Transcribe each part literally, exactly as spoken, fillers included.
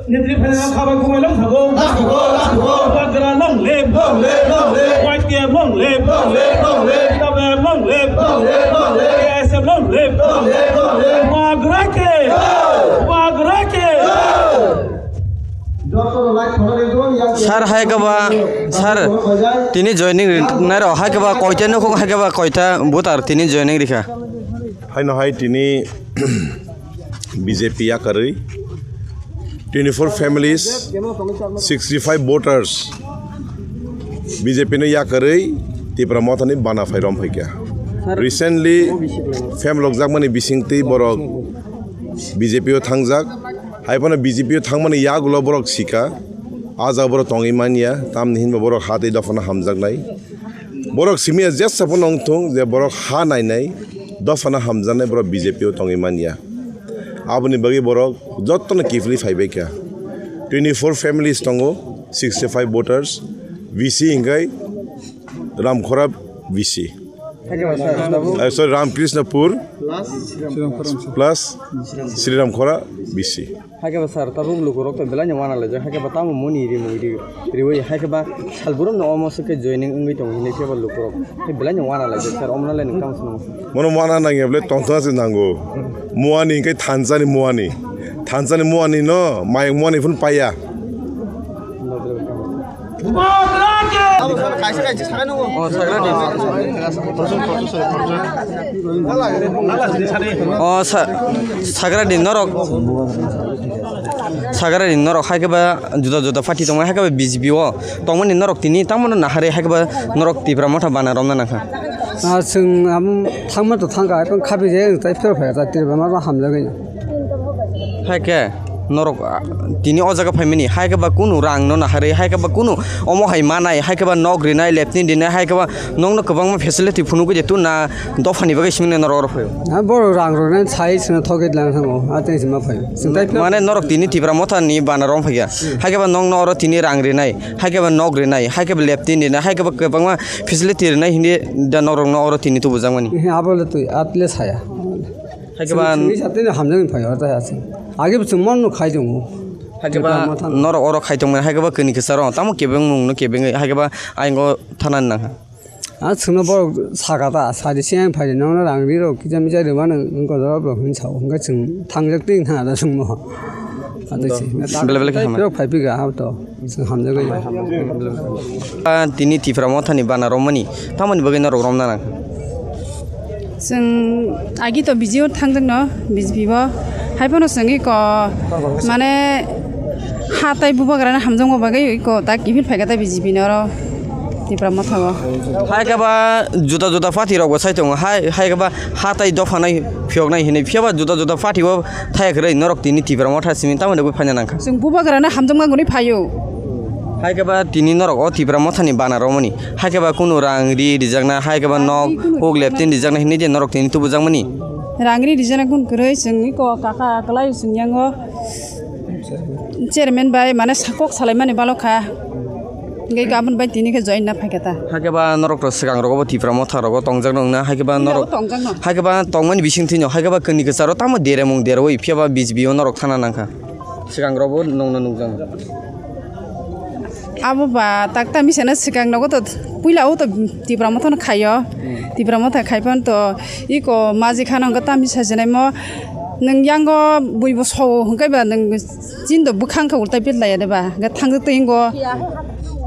Nitri phai na khabai khumai long thago. Long thago, long thago. Bagra long live. Long live, long live. Y T F long live. Long live, long live. T W F long live. Long live, long live. K S F long live. Long live, long live. Bagra ke. Jai. Bagra ke. Jai. Sir, hai kaba, sir, tini joining ri-, nairo, hai kaba koita nokho, hai kaba koita voter tini joining rikha. Haino hai tini B J P yakarwi twenty-four families, sixty-five voters B J P no yakarwi Tipra Mothani bana phai rom phaikha. Recently phem lokjakmani bisingtwi borok B J P o thangjak. Hai phano B J P o thangmani yagulo borok sika. A jaga borok tongwi manya, tamni hinba borok ha tei dophano hamjaknai. Borok simi ya jesa phano wng thung je borok ha nainai, dophano hamjaknai borok B J P o tongwi manya. Aboni bagwi borok jotono kiphilwi phaibai kha. Twenty-four families tongo, sixty-five voters, V C hinkhai Ramkhora V C. Hai khe ba sir, tabuk Eh, sorry, Ramkrishnapur plus plus Sriramkhora V C. Hai khe ba sir, tabuk lukurok to belai no wana laijak, hai khe ba tamo moni rimui ri-, riui, hai khe ba salburum no omo se khe joining wngwi tongo hinwi khe ba lukurok khe belai no wana laijak sir, omo no le nwng tamo swnamo sir? Mono wana nangya bole tongthok se nango. Muani hinkhe thansani muani. Thansani muani no, mayung muani phun paiya. O sa-, sagra di norok, sagra di norok hai khe ba juda juda party tongmani hai khe ba B J P o tongmani norok tini tamo no naharwi hai khe ba norok Tipra Motha bana romna nangkha. Ah, chwng amo thangma to thangkha, ephang khapi je, tei phero phai ta Tipra Motha hamjagwi. Hai khe norok, ah, tini o jaga phaimani, hai khe ba kunu rang no naharwi, hai khe ba kunu omo hai manai, hai khe ba nok rinai, leptin rinai, hai khe ba nokno kwbangma facility phunugwi de tuna dophani bagwi simi norok oro phaio. Ha, borok rang rwnai sai sino thogwi lang thango, a tei sima phaio. Chwng tai phano Mane norok tini Tipra Motha ni bana rom phaikha, hai khe ba nokno oro tini rang rinai, hai khe ba nok rinai, hai khe ba leptin rinai, hai khe ba kwbangma facility rinai hindi da norokno oro tini tubujakmani. He, abo le twi, at le saya. Hai khe ba Chwng, chwngni satwi no hamjakni phai hor ta ya chwng. Age bo chwng mon no khai tongo. Hai khe ba Tipra Motha no. Norok oro khai tongmani, hai khe ba kini kwcharo tamo kebeng mung no kebeng hai khe ba ayang o thana nang. A chwngno borok saka ta, sadi se ang phai nono rang ri rok kisa misa rwmano wngkha rok hinwi sao. Hwnkhe chwng thangjak twi wngkha da chwngno. Ado se. Bele bele khe hamya. Borok phai phika abo to. Chwng hamjagwi. Ah, tini Tipra Mothani bana romani, tamoni bagwi norok romna nang? Chwng agi to B J P o thangjakno, B J P o. Hai phano chwng iko, mane, ha tai bubagrano hamjakma bagwi iko ta kiphil phaikha ta B J P ni oro Tipra Motha o. Hai khe ba juda juda party rok bo sai tongo, hai, hai khe ba ha tai dopha nai phiyok nai hinwi, phiya ba juda juda party o thaya kwrwi norok tini Tipra Motha simi tamoni bagwi phaina nangkha. Chwng bubagrano hamjakma gwnwi phaio. Hai khe ba tini norok o Tipra Mothani bana romani, hai khe ba kunu rang ri rijakna, hai khe ba nok huk leptin rijakna hinwi je norok tini tubujakmani. Rang ri rijakna kun kwrwi chwng iko kaka kwlai chwng yango chairman bai mane sakok salaimani balokha. Hwnkhe iko aboni bai tini khe join na phaikha ta. Hai khe ba norok to swkang rogo bo Tipra Motha rogo tongjakno wngna, hai khe ba norok, tongjak no. Hai khe ba tongmani bising thwino, hai khe ba kini kwcharo tamo deremung derwi, phiya ba B J P o norok thana nangkha. Swkang rok bo nongno nukjakno. Abo ba tak tamisa no swkang nogo to puila o to Tipra Motha no khaio. Hmm. Tipra Motha khai phan to iko maji khana hwnkhe tamisa se nai mo nwng yango bui bo so hwnkhe ba nwng chin do bwkhang kha ultai pet laya de ba hwnkhe thangjak twi ngo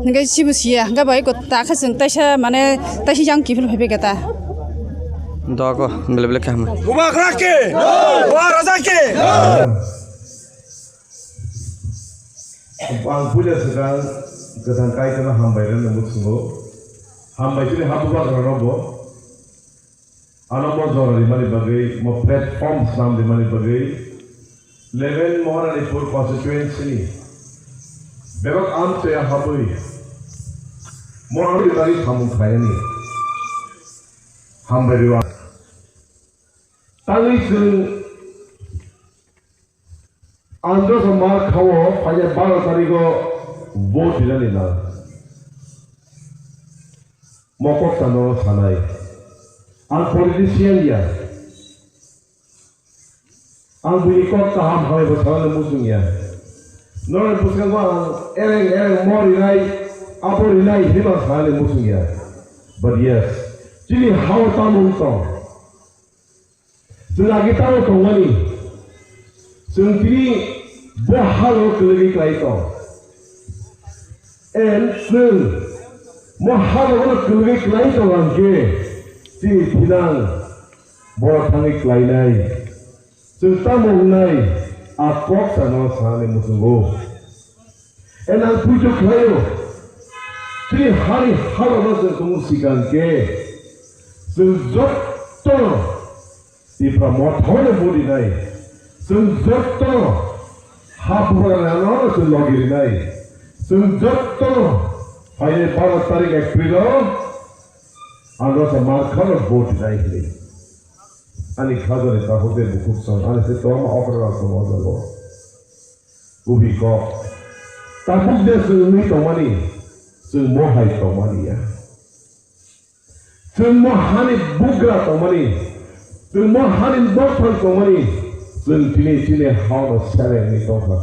hwnkhe sibo siya hwnkhe ba iko ta kha chwng taisa mane taisa yang kiphil phai bega ta. Dogo bele bele khe hamya. Bubagra ke! Bubagra ke! Ang puila swkang kwthang Kaitorno hambai rwna muchungo. Hambai chini ha bubagrano bo. Ano mo jora rimani bagwi, mo platform swnam rimani bagwi, eleven Maharanipur constituency ni bebak amchaya habwi mo ano rimani samung khlainani hambai rw. Tangwi chwng Ang joto mar khao, phainai baro tarigo vote rinani nang. Mokok tano sanai. Ang politician ya. Ang bini kok kaham hamai bo sanani muchung ya. Norok bwskango ang ereng ereng mo rinai, abo rinai hinwi ma sanani muchung ya. But yes, chini hao tamo wng tong? Chwng agi tamo tongmani? Chwng tini bo hao kwlwgwi klai tong. And chwng mo hao no kwlwgwi klai tong hwnkhe chini thinang borok thangwi klainai. Chwng tamo wngnai, a kok sano sanani muchungo. And ang puitu khlaio, chini hani halano chwng tongmung sikang khe, chwng jotto Tipra Motha-no vote rinai, chwng jotto ha bubagrano chwng logi rinai, chwng jotto phainai baro tarik April-o ang rasa Markha-no vote rinai hinwi. Ani khajani takhuk tei bukhuk song, ani se tongma okra rok tongma jago. Ubi kok. Takhuk de chwng wngwi tongmani, chwng mo hai tongmani ya. Chwng mo hani bugra tongmani, chwng mo hani dophang tongmani, chwng tini chini hao no selengwi tongkha.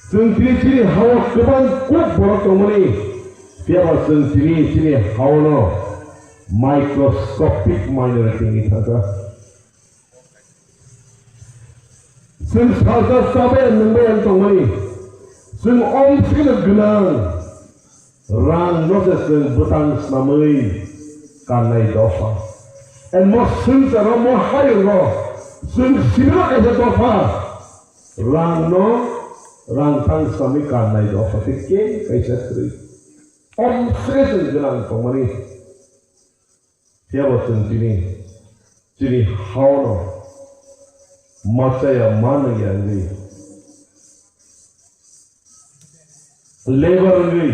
Chwng tini chini hao kwbang kuk borok tongmani, phiyaba chwng tini chini hao no microscopic minority wngwi thangkha. Chwng salsa chabai nungbai ang tongmani, chwng omsino gwnang. Rang no se chwng bwtang snamwi kannai dopha. And mo swngcharo mo hayungo chwng sibirok kaisa dopha. Rang no rang tang snamwi kannai dopha tei khe kaisa kwrwi. Om se chwng gwnang tongmani. Phiya bo chwng tini, chini hao no ma chaya ma nangya wngwi, labour wngwi,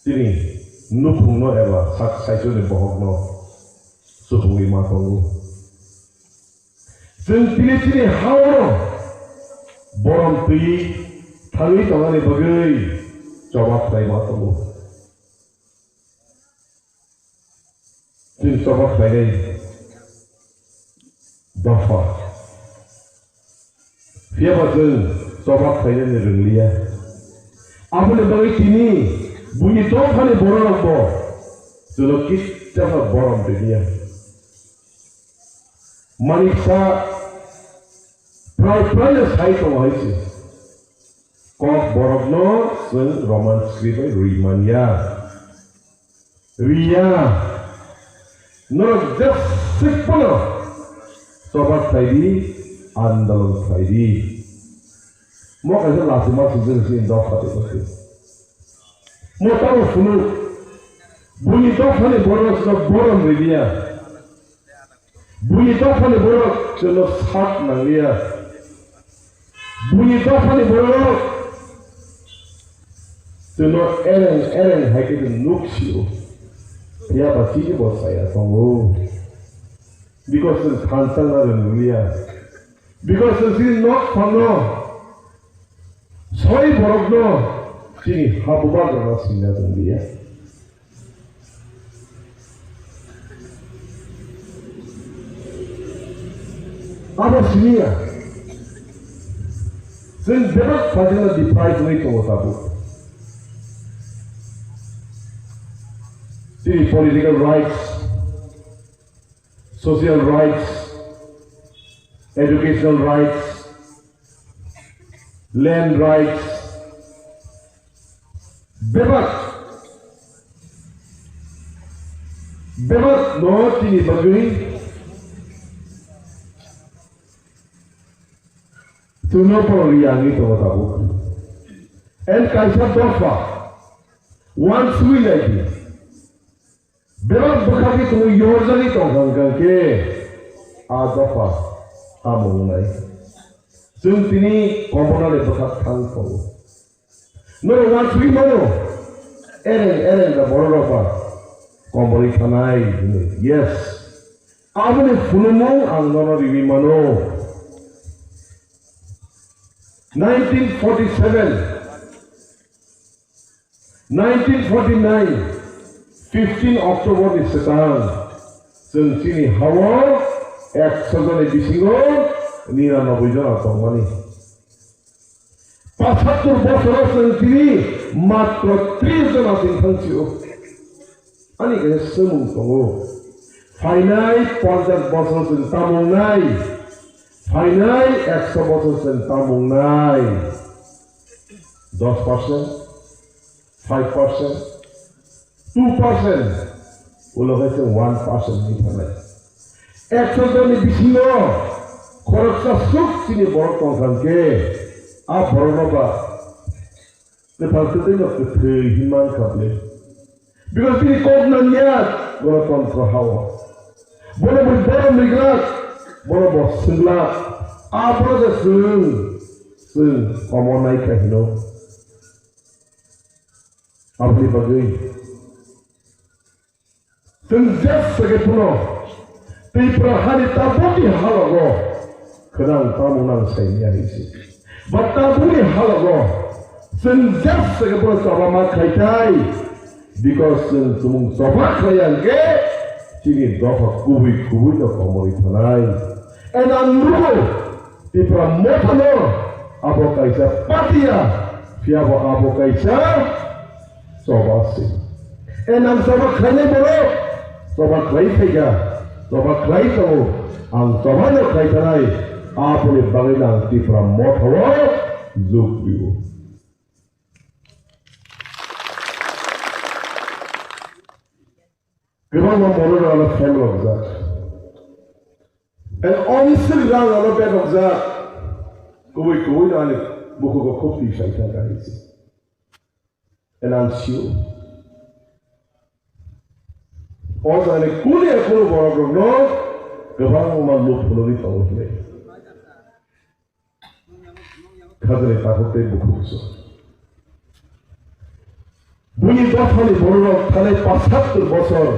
tini nukhung no eba sak saichung ni bohok no chubui ma tongo. Chwng tini chini hao no borom twi thangwi tongna ni bagwi choba khlai ma tongo. Chini choba khlainai dopha. Phiya ba chwng choba khlainani rwngliya. Aboni bagwi tini buini dophani bororokbo chwngno kichama borom rwliya. Maniksa prai prai no sai tongo hai se. Kok borokno chwng Roman script bai rwi manya. Riya, norok jeswk phano choba khlai di, andolon khlai di. Mo kaisa lachi ma swijak sini dopha de bwswi. Mo tamo phunuk, buini dophani borok no borom rwliya. Buini dophani borok chwngno sak nangliya. Buini dophani borok chwngno ereng ereng hai khe chwng nuk sio. Phiya ba chini bo saya tongo. Because chwng thansa na rwngliya. Because chwng chini nok phangno soi borokno chini ha bubagrano sina rwngliya. Abo siniya. Chwng bebak phaijana deprive wngwi tongo tabuk. Chini political rights, social rights, educational rights, land rights, bebak, bebak no chini bagwi chwngno poro riyangwi tongo tabuk. And kaisa dopha, wansugwi nai di. Bebak bwkha khe chwng yorjagwi tongkha hwnkha khe a dopha tamo wngnai. Chwng tini kombonani bwkha thang tongo. Norok wansugwi mano, ereng ereng da bororok ba kombolwi thanai hwnwi. Yes. Aboni phunukmung ang nono riwi mano. Nineteen forty-seven, nineteen forty-nine, fifteen October ni swkang chwng chini hao ekso joni bisingo niranoboi jona tongmani. Pachhattor bosoro chwng tini matro tris jona chwng thang sio. Ani kaisa swngmung tongo. Phainai ponchash bosoro chwng tamung nai. Phainai ekso bosoro chwng tamung nai. Dos percent, five percent, two percent, ulo khe chwng one percent wngwi thangnai. Ekso jonni bisingo khoroksa swk chini borok tongkha hwnkhe, a borokno ba kwthang kwtwino kwthwi hinwi mankha bwle. Because bini kok nangya Ganatantra hao. Bono bui borom riglak, bono bo swngla, abono je chwng, chwng omo naikha hino. Aboni bagwi chwng jesa khe phano Tripura hani tabukni halogo khwnang tamo nang saimanya hinwi se. Ba tabukni halogo chwng jesa khe phano choba ma khaitai. Because chwng tumung choba khlaiya hwnkhe chini dopha kubui kubui no komorwi thanai. And ang nugo Tipra Motha no abo kaisa party ya, phiya bo abo kaisa choba se. And ang choba khlainai borok, choba khlai phaikha, choba khlai tongo, ang choba no khlai thanai, aboni bagwi no ang Tipra Motha o jog rio. Kwbangma borok rok ano phelokjak. And omswk rang ano bedokjak. Kubui kubui no ani bukhugo khub twi sai thangkha hinwi se. And ang sio. O jagani kunu ya kunu borok rokno kwbangma luk phunugwi tongo hinwi. Khajani takhuk tei bukhuk se. Buini dophani bororok thanai pachhattor bosor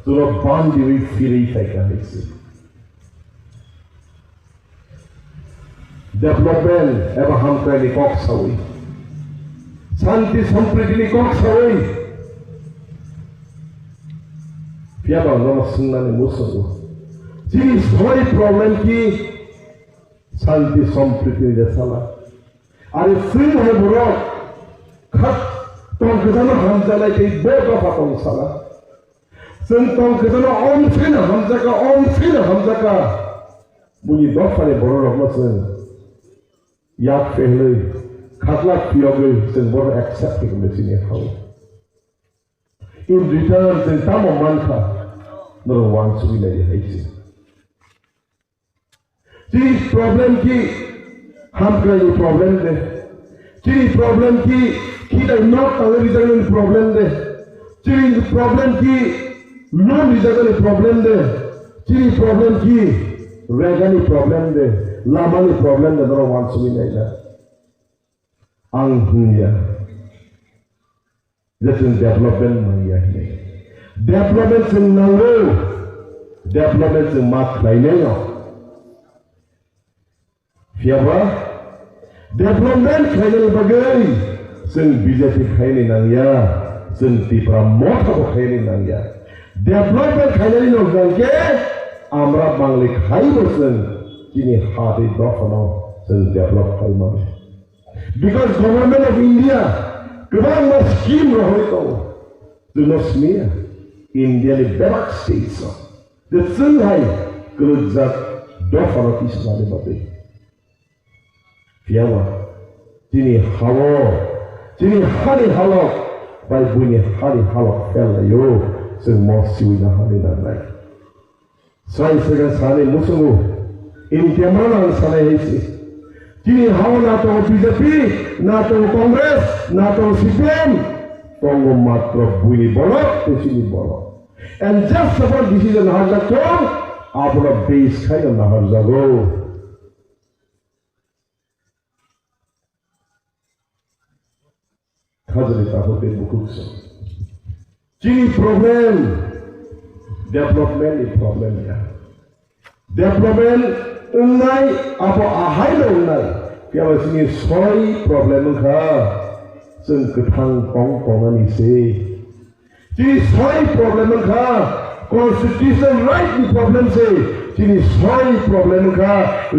chwlo bandiwi phirwi phaikha hinwi se. Development eba hamkraini kok sawi, shanti sampriti ni kok sawi, phiya ba nono swngnani muchungo. Chini soi problem ki? Shanti sampriti ni de sala. Are chwng hai borok khat tong kwchangno hamjaknai tei bo dopha tong sala. Chwng tong kwchangno om sino hamjakha, om sino hamjakha. Buini dophani bororokno chwng yak pehlwi, khaklak phiyogwi chwng bono accept khe chini hao. In return chwng tamo mankha, norok uansugwi nai hai se. Chini problem ki hamkraini problem de. Chini problem ki khitai nok tangwi rijaknani problem de. Chini problem ki loan rijaknani problem de. Chini problem ki regani problem de. Lamani problem de, norok uansugwi naina. Ang hwnya. Je chwng development manya hinwi. Development chwng nango. Development chwng ma khlainai no. Phiyaba development khlainani bagwi chwng B J P khainani nangya, chwng Tipra Motha bo khainani nangya. Development khainani no hwnkhe amra bangli khaibo chwng chini ha tei dophano chwng develop khaimani. Because Government of India kwbangma scheme rohorwi tongo. Chwngno simiya India ni bebak states o je chwng hai kwrwkjak dophano tisanani bagwi. Phiyaba chini hao, chini hani halok bai buini hani halok fel laio, chwng mo siwi na hani nangnai. Sai swkang sani muchungo, in camera nang sanai hai se. Chini hao na tongo B J P, na tongo Congress, na tongo C P M, tongo matro buini borok tei chini borok. And just support decision naharjak thung, abono base khaino naharjago. Khajani takhuk tei bukhuk se. Chini problem, development ni problem ya. Development wngnai, abo ahai no wngnai. Phiya ba chini soi problem wngkha, chwng kwthang tong tongnani se. Chini soi problem wngkha, constitutional right ni problem se. Chini soi problem wngkha,